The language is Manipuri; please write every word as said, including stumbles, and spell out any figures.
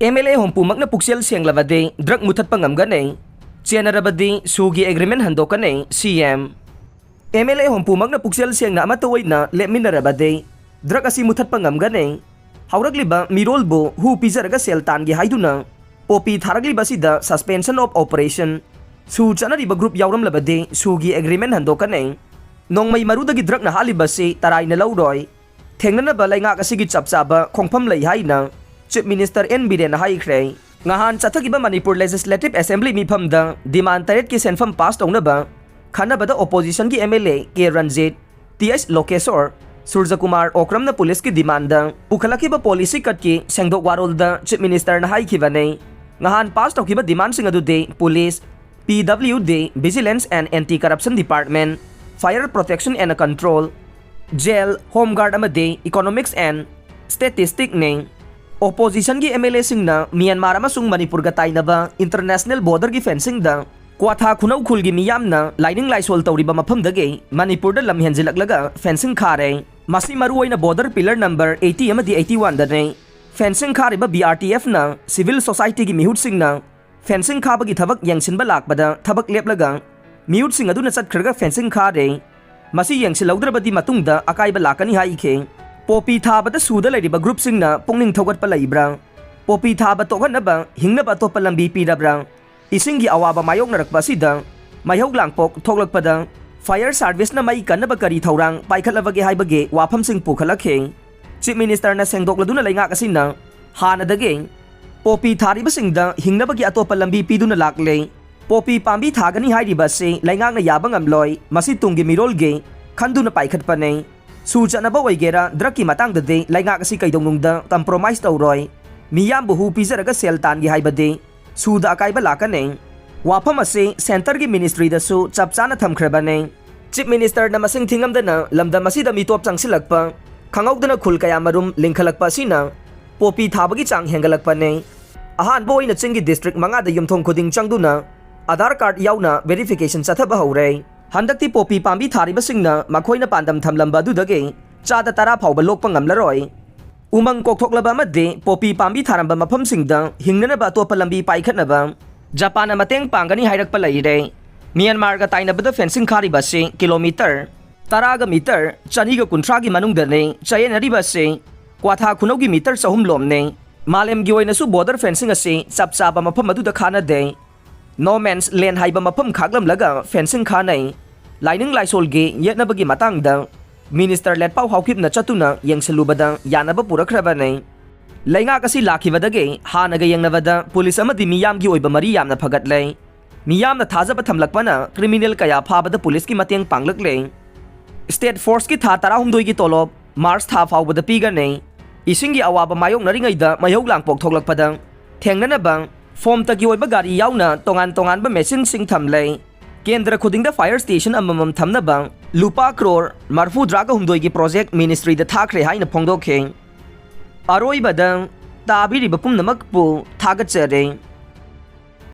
ꯑꯦꯝ ꯑꯦꯜ ꯑꯦ ꯍꯨꯝꯐꯨꯃꯛꯅ ꯄꯨꯛꯆꯦꯜ ꯁꯦꯡꯂꯕꯗꯤ ꯗ꯭ꯔꯒ ꯃꯨꯊꯠꯄ ꯉꯝꯒꯅꯤ꯫ ꯆꯦꯟꯅꯔꯕꯗꯤ ꯁꯨꯒꯤ ꯑꯦꯒ꯭ꯔꯤꯃꯦꯟ ꯍꯟꯗꯣꯛꯀꯅꯤ, ꯁꯤ ꯑꯦꯝ꯫ ꯑꯦꯝ ꯑꯦꯜ ꯑꯦ ꯍꯨꯝꯐꯨꯃꯛꯅ ꯄꯨꯛꯆꯦꯜ ꯁꯦꯡꯅ ꯑꯃꯠꯇ ꯑꯣꯏꯅ ꯂꯦꯞꯃꯤꯟꯅꯔꯕꯗꯤ ꯗ꯭ꯔꯒ ꯑꯁꯤ ꯃꯨꯊꯠꯄ ꯉꯝꯒꯅꯤ꯫ ꯍꯧꯔꯛꯂꯤꯕ ꯃꯤꯔꯣꯜꯕꯨ ꯍꯨ ꯄꯤꯖꯔꯒ ꯁꯦꯜ ꯇꯥꯟꯒꯦ ꯍꯥꯏꯗꯨꯅ ꯄꯣꯄꯤ ꯊꯥꯔꯛꯂꯤꯕ ꯑꯁꯤꯗ suspension of operation, ꯁꯨ ꯆꯠꯅꯔꯤꯕ ꯒ꯭ꯔꯨꯞ ꯌꯥꯎꯔꯝꯂꯕꯗꯤ ꯁꯨꯒꯤ ꯑꯦꯒ꯭ꯔꯤꯃꯦꯟ ꯍꯟꯗꯣꯛꯀꯅꯤ꯫ ꯅꯣꯡꯃꯩ ꯃꯔꯨꯗꯒꯤ ꯗ꯭ꯔꯒꯅ ꯍꯥꯠꯂꯤꯕ ꯑꯁꯤ ꯇꯔꯥꯏꯅ ꯂꯧꯔꯣꯏ꯫ ꯊꯦꯡꯅꯅꯕ ꯂꯩꯉꯥꯛ ꯑꯁꯤꯒꯤ ꯆꯞ ꯆꯥꯕ ꯈꯣꯡꯐꯝ ꯂꯩ ꯍꯥꯏꯅ Chief Minister ꯑꯦꯟ ꯕꯤꯔꯦꯟꯅ ꯍꯥꯏꯈ꯭ꯔꯦ꯫ ꯉꯍꯥꯟ ꯆꯠꯊꯈꯤꯕ ꯃꯅꯤꯄꯨꯔ Legislative Assembly ꯃꯤꯐꯝꯗ demand ꯇꯔꯦꯠꯀꯤ ꯁꯦꯟꯐꯝ ꯄꯥꯁ ꯇꯧꯅꯕ ꯈꯟꯅꯕꯗ oppositionꯒꯤ M L A K Ranjit, T H Lokeshwor, Surajkumar ꯑꯣꯀ꯭ꯔꯝꯅ ꯄꯨꯂꯤꯁꯀꯤ ꯗꯤꯃꯥꯟꯗ ꯄꯨꯈꯠꯂꯛꯈꯤꯕ ꯄꯣꯂꯤꯁꯤ ꯀꯠꯀꯤ ꯁꯦꯡꯗꯣꯛ ꯋꯥꯔꯣꯜꯗ Chief Ministerꯅ ꯍꯥꯏꯈꯤꯕꯅꯤ꯫ ꯉꯍꯥꯟ ꯄꯥꯁ ꯇꯧꯈꯤꯕ ꯗꯤꯃꯥꯟꯁꯤꯡ ꯑꯗꯨꯗꯤ police, P W D, Vigilance and Anti Corruption Department, Fire Protection and Control, jail, Home Guard ꯑꯃꯗꯤ Economics and Statisticꯅꯤ꯫ Oppositionꯒꯤ ꯑꯦꯝ ꯑꯦꯜ ꯑꯦꯁꯤꯡꯅ ꯃ꯭ꯌꯥꯟꯃꯥꯔ ꯑꯃꯁꯨꯡ ꯃꯅꯤꯄꯨꯔꯒ ꯇꯥꯏꯅꯕ international borderꯒꯤ fencingꯗ ꯀ꯭ꯋꯥꯊꯥ ꯈꯨꯅꯧ ꯈꯨꯜꯒꯤ ꯃꯤꯌꯥꯝꯅ ꯂꯥꯏꯅꯤꯡ ꯂꯥꯏꯁꯣꯜ ꯇꯧꯔꯤꯕ ꯃꯐꯝꯗꯒꯤ ꯃꯅꯤꯄꯨꯔꯗ ꯂꯝ ꯍꯦꯟꯖꯤꯜꯂꯛꯂꯒ fencing ꯈꯥꯔꯦ꯫ ꯃꯁꯤ ꯃꯔꯨꯑꯣꯏꯅ border pillar number eighty ꯑꯃꯗꯤ eighty oneꯗꯅꯤ꯫ Fencing ꯈꯥꯔꯤꯕ ꯕꯤ ꯑꯥꯔ ꯇꯤ ꯑꯦꯐꯅ civil societyꯒꯤ ꯃꯤꯍꯨꯠꯁꯤꯡꯅ fencing ꯈꯥꯕꯒꯤ ꯊꯕꯛ ꯌꯦꯡꯁꯤꯟꯕ ꯂꯥꯛꯄꯗ ꯊꯕꯛ ꯂꯦꯞꯂꯒ ꯃꯤꯍꯨꯠꯁꯤꯡ ꯑꯗꯨꯅ ꯆꯠꯈ꯭ꯔꯒ fencing ꯈꯥꯔꯦ꯫ ꯃꯁꯤ ꯌꯦꯡꯁꯤꯜꯍꯧꯗ꯭ꯔꯕꯗꯤ ꯃꯇꯨꯡꯗ ꯑꯀꯥꯏꯕ ꯂꯥꯛꯀꯅꯤ ꯍꯥꯏꯈꯤ꯫ ꯄꯣꯄꯤ ꯊꯥꯕꯗ ꯁꯨꯗ ꯂꯩꯔꯤꯕ ꯒ꯭ꯔꯨꯞꯁꯤꯡꯅ ꯄꯨꯛꯅꯤꯡ ꯊꯧꯒꯠꯄ ꯂꯩꯕ꯭ꯔꯥ? ꯄꯣꯄꯤ ꯊꯥꯕ ꯇꯣꯛꯍꯟꯅꯕ ꯍꯤꯡꯅꯕ ꯑꯇꯣꯞꯄ ꯂꯝꯕꯤ ꯄꯤꯔꯕ꯭ꯔꯥ? ꯏꯁꯤꯡꯒꯤ ꯑꯋꯥꯕ ꯃꯥꯌꯣꯛꯅꯔꯛꯄ ꯑꯁꯤꯗ ꯃꯩꯍꯧ ꯂꯥꯡꯄꯣꯛ ꯊꯣꯛꯂꯛꯄꯗ fire serviceꯅ ꯃꯩ ꯀꯟꯅꯕ ꯀꯔꯤ ꯊꯧꯔꯥꯡ ꯄꯥꯏꯈꯠꯂꯕꯒꯦ ꯍꯥꯏꯕꯒꯤ ꯋꯥꯐꯝꯁꯤꯡ ꯄꯨꯈꯠꯂꯛꯈꯤ꯫ Chief Ministerꯅ ꯁꯦꯡꯗꯣꯛꯂꯗꯨꯅ ꯂꯩꯉꯥꯛ ꯑꯁꯤꯅ ꯍꯥꯟꯅꯗꯒꯤ ꯄꯣꯄꯤ ꯊꯥꯔꯤꯕꯁꯤꯡꯗ ꯍꯤꯡꯅꯕꯒꯤ ꯑꯇꯣꯞꯄ ꯂꯝꯕꯤ ꯄꯤꯗꯨꯅ ꯂꯥꯛꯂꯦ꯫ ꯄꯣꯄꯤ ꯄꯥꯝꯕꯤ ꯊꯥꯒꯅꯤ ꯍꯥꯏꯔꯤꯕ ꯑꯁꯤ ꯂꯩꯉꯥꯛꯅ ꯌꯥꯕ ꯉꯝꯂꯣꯏ꯫ ꯃꯁꯤ ꯇꯨꯡꯒꯤ ꯃꯤꯔꯣꯜꯒꯤ ꯈꯟꯗꯨꯅ ꯄꯥꯏꯈꯠꯄꯅꯤ꯫ ꯁꯨ ꯆꯠꯅꯕ ꯑꯣꯏꯒꯦꯔꯥ, ꯗ꯭ꯔꯒꯀꯤ ꯃꯇꯥꯡꯗꯗꯤ ꯂꯩꯉꯥꯛ ꯑꯁꯤ ꯀꯩꯗꯧꯅꯨꯡꯗ compromise ꯇꯧꯔꯣꯏ꯫ ꯃꯤꯌꯥꯝꯕꯨ ꯍꯨ ꯄꯤꯖꯔꯒ ꯁꯦꯜ ꯇꯥꯟꯒꯦ ꯍꯥꯏꯕꯗꯤ ꯁꯨꯗ ꯑꯀꯥꯏꯕ ꯂꯥꯛꯀꯅꯤ꯫ ꯋꯥꯐꯝ ꯑꯁꯤ centreꯒꯤ ministryꯗꯁꯨ ꯆꯞ ꯆꯥꯅ ꯊꯝꯈ꯭ꯔꯕꯅꯤ꯫ Chief Ministerꯅ ꯃꯁꯤꯡ ꯊꯤꯉꯝꯗꯅ ꯂꯝꯗꯝ ꯑꯁꯤꯗ ꯃꯤꯇꯣꯞ ꯆꯪꯁꯤꯜꯂꯛꯄ, ꯈꯪꯍꯧꯗꯅ ꯈꯨꯜ ꯀꯌꯥꯃꯔꯨꯝ ꯂꯤꯡꯈꯠꯂꯛꯄ ꯑꯁꯤꯅ ꯄꯣꯄꯤ ꯊꯥꯕꯒꯤ ꯆꯥꯡ ꯍꯦꯟꯒꯠꯂꯛꯄꯅꯤ꯫ ꯑꯍꯥꯟꯕ ꯑꯣꯏꯅ ꯆꯤꯡꯒꯤ district ꯃꯉꯥꯗ ꯌꯨꯝꯊꯣꯡ ꯈꯨꯗꯤꯡ ꯆꯪꯗꯨꯅ Aadhaar card ꯌꯥꯎꯅ verification ꯆꯠꯊꯕ ꯍꯧꯔꯦ꯫ ꯍꯟꯗꯛꯇꯤ ꯄꯣꯄꯤ ꯄꯥꯝꯕꯤ ꯊꯥꯔꯤꯕꯁꯤꯡꯅ ꯃꯈꯣꯏꯅ ꯄꯥꯟꯗꯝ ꯊꯝꯂꯝꯕ ꯑꯗꯨꯗꯒꯤ ꯆꯥꯗ ꯇꯔꯥ ꯐꯥꯎꯕ ꯂꯣꯛꯄ ꯉꯝꯂꯔꯣꯏ꯫ ꯎꯃꯪ ꯀꯣꯛꯊꯣꯛꯂꯕ ꯑꯃꯗꯤ ꯄꯣꯄꯤ ꯄꯥꯝꯕꯤ ꯊꯥꯔꯝꯕ ꯃꯐꯝꯁꯤꯡꯗ ꯍꯤꯡꯅꯅꯕ ꯑꯇꯣꯞꯄ ꯂꯝꯕꯤ ꯄꯥꯏꯈꯠꯅꯕ ꯖꯄꯥꯟꯅ ꯃꯇꯦꯡ ꯄꯥꯡꯒꯅꯤ ꯍꯥꯏꯔꯛꯄ ꯂꯩꯔꯦ꯫ ꯃ꯭ꯌꯥꯟꯃꯥꯔꯒ ꯇꯥꯏꯅꯕꯗ ꯐꯦꯟꯁꯤꯡ ꯈꯥꯔꯤꯕ ꯑꯁꯤ ꯀꯤꯂꯣꯃꯤꯇꯔ ꯇꯔꯥꯒ ꯃꯤꯇꯔ ꯆꯅꯤꯒ ꯀꯨꯟꯊ꯭ꯔꯥꯒꯤ ꯃꯅꯨꯡꯗꯅꯤ꯫ ꯆꯌꯦꯠꯅꯔꯤꯕ ꯑꯁꯤ ꯀ꯭ꯋꯥꯊꯥ ꯈꯨꯅꯧꯒꯤ ꯃꯤꯇꯔ ꯆꯍꯨꯝ ꯂꯣꯝꯅꯤ꯫ ꯃꯥꯂꯦꯝꯒꯤ ꯑꯣꯏꯅꯁꯨ ꯕꯣꯔꯗꯔ ꯐꯦꯟꯁꯤꯡ ꯑꯁꯤ ꯆꯞ ꯆꯥꯕ ꯃꯐꯝ ꯑꯗꯨꯗ ꯈꯥꯅꯗꯦ꯫ ꯅꯣ ꯃꯦꯟꯁ ꯂꯦꯟ ꯍꯥꯏꯕ ꯃꯐꯝ ꯈꯥꯛꯂꯝꯂꯒ ꯐꯦꯟꯁꯤꯡ ꯈꯥꯅꯩ꯫ ꯂꯥꯏꯅꯤꯡ ꯂꯥꯏꯁꯣꯜꯒꯤ ꯌꯦꯠꯅꯕꯒꯤ ꯃꯇꯥꯡꯗ ꯃꯤꯅꯤꯁꯇꯔ ꯂꯦꯠꯄꯥꯎ ꯍꯥꯎꯀꯤꯞꯅ ꯆꯠꯇꯨꯅ ꯌꯦꯡꯁꯤꯜꯂꯨꯕꯗ ꯌꯥꯅꯕ ꯄꯨꯔꯛꯈ꯭ꯔꯕꯅꯤ꯫ ꯂꯩꯉꯥꯛ ꯑꯁꯤ ꯂꯥꯛꯈꯤꯕꯗꯒꯤ ꯍꯥꯟꯅꯒ ꯌꯦꯡꯅꯕꯗ ꯄꯨꯂꯤꯁ ꯑꯃꯗꯤ ꯃꯤꯌꯥꯝꯒꯤ ꯑꯣꯏꯕ ꯃꯔꯤ ꯌꯥꯝꯅ ꯐꯒꯠꯂꯦ꯫ ꯃꯤꯌꯥꯝꯅ ꯊꯥꯖꯕ ꯊꯝꯂꯛꯄꯅ ꯀ꯭ꯔꯤꯃꯤꯅꯦꯜ ꯀꯌꯥ ꯐꯥꯕꯗ ꯄꯨꯂꯤꯁꯀꯤ ꯃꯇꯦꯡ ꯄꯥꯡꯂꯛꯂꯦ꯫ ꯁ꯭ꯇꯦꯠ ꯐꯣꯔꯁꯀꯤ ꯊꯥ ꯇꯔꯥꯍꯨꯝꯗꯣꯏꯒꯤ ꯇꯣꯂꯣꯞ ꯃꯥꯔꯆ ꯊꯥ ꯐꯥꯎꯕꯗ ꯄꯤꯒꯅꯤ꯫ ꯏꯁꯤꯡꯒꯤ ꯑꯋꯥꯕ ꯃꯥꯌꯣꯛꯅꯔꯤꯉꯩꯗ ꯃꯩꯍꯧ ꯂꯥꯡꯄꯣꯛ ꯊꯣꯛꯂꯛꯄꯗ ꯊꯦꯡꯅꯅꯕ ꯐꯣꯝꯇꯒꯤ ꯑꯣꯏꯕ ꯒꯥꯔꯤ ꯌꯥꯎꯅ ꯇꯣꯉꯥꯟ ꯇꯣꯉꯥꯟꯕ ꯃꯦꯆꯤꯟꯁꯤꯡ ꯊꯝꯂꯦ꯫ ꯀꯦꯟꯗ꯭ꯔ ꯈꯨꯗꯤꯡꯗ ꯐꯥꯌꯔ ꯁ꯭ꯇꯦꯁꯟ ꯑꯃꯃꯝ ꯊꯝꯅꯕ ꯂꯨꯄꯥ ꯀ꯭ꯔꯣꯔ ꯃꯔꯐꯨꯇꯔꯥꯒ ꯍꯨꯝꯗꯣꯏꯒꯤ ꯄ꯭ꯔꯣꯖꯦꯛ ꯃꯤꯅꯤꯁꯇ꯭ꯔꯤꯗ ꯊꯥꯈ꯭ꯔꯦ ꯍꯥꯏꯅ ꯐꯣꯡꯗꯣꯛꯈꯤ꯫ ꯑꯔꯣꯏꯕꯗ ꯇꯥꯕꯤꯔꯤꯕ ꯄꯨꯝꯅꯃꯛꯄꯨ ꯊꯥꯒꯠꯆꯔꯤ꯫